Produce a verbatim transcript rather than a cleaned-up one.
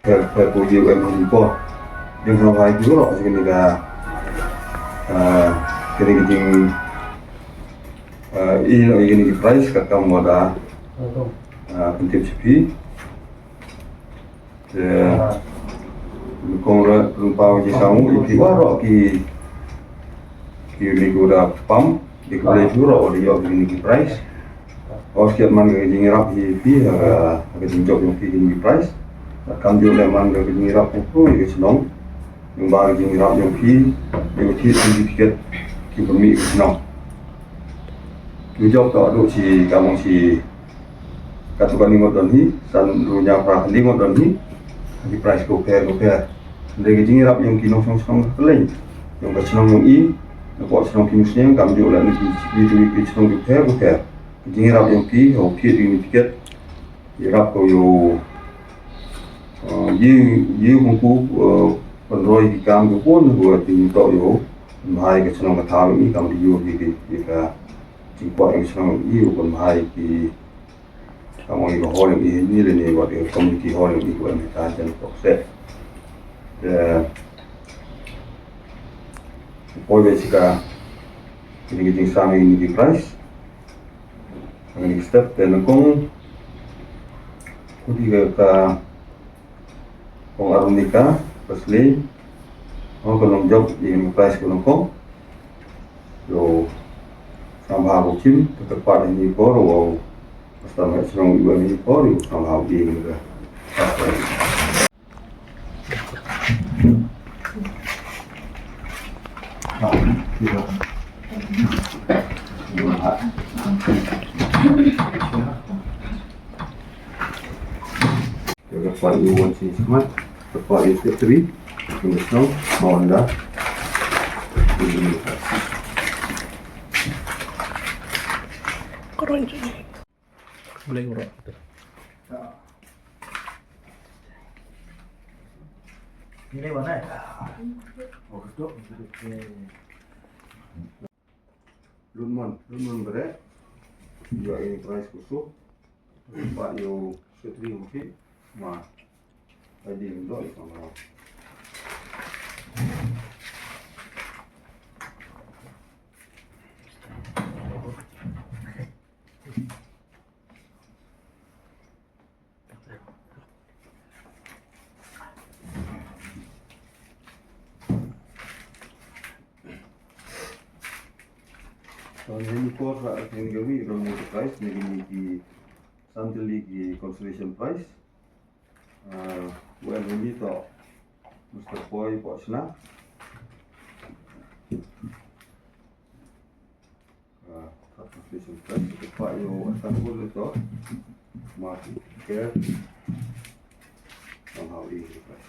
Pher pher ko ïa u em ha ki por. Jingshai ïa ki baroh sha kane ka, ah, kane ka jing, ah, ïa kane ka prize ka kam wada, ah, pyntip sha phi. Te nyngkong ruh lyngba ka jingsngew ïa phi baroh ki, ki ri ki da pam, ki khublei baroh ïa kine ki prize. Ïa ki man ka jingïarap ïa phi ha ka, ha ka jingjop ïa phi kine ki prize. Kam ju leh man ka jingïarap ïa ka shnong. Lyngba ka jingïarap ïa phi, ïa phi certificate ki pynmih ka shnong. Ki jop ka duh shi ka mong shi Katto katne ngut don hi, san ruh ñiaw phra tylli ngut don hi, ki prize ko pher ko pher. Hynrei ka jingïarap ïong ki nongshong shnong ka kyllein. Ïong ka shnong ïong i, na pdeng shnong ki nongshong kam ju leh na ki, ki, ki, ki shnong ki pher ko pher. Ka jingïarap ïong ki, ha u thied ïong ki tiket. Ïarap ko ïa u, eh, ïa, ïa u kongku, eh, pynroi ki kam ko pun, ko ïa u, pynbha ïa ka shnong ka thaw ïong i, kam ju ïa ki, ïa ka jingkwah ïong shnong ïong i, pynbha ïa ki Ka mong ïa ka hall ïong i hangne lane wat ïa ka community hall ïong i kaba mynta jan pok seh. Te poi beit sha ka, kine ki jingsam ïa kine ki prize. Kine ki step te nyngkong. Kut ïa ka, ka Kong Arunika Baslei, hooid, ka long jop ïa ka prize ka long kong. Ïa u sngewbha ba u shim, te kyrpad ïa ngi por, ïa u, ba sdang ha shnong ïa u em ïa ngi por, ïa u sngewbha ba u ïa ngi ka. Ïa ka part ïa u wan sien smat, ka part ïa u secretary, ïa u shnong, ma wan da. Boleh ngorok. Ini mana? Oh, betul. Lun mon, lun mon bret. Ïa ini prize khusus. Ba ïa u secretary mungkin. Ma. Tadi ndo ïa pangau. Tang hangne por sa hangne kawei ruh ka prize, hangne ki san tylli ki consolation prize. Ah, u em hangne to Mister Poi Pohshna. Ah, third consolation prize, u kpa ïa u Atanpur to. Martin Care. Somehow he is the prize.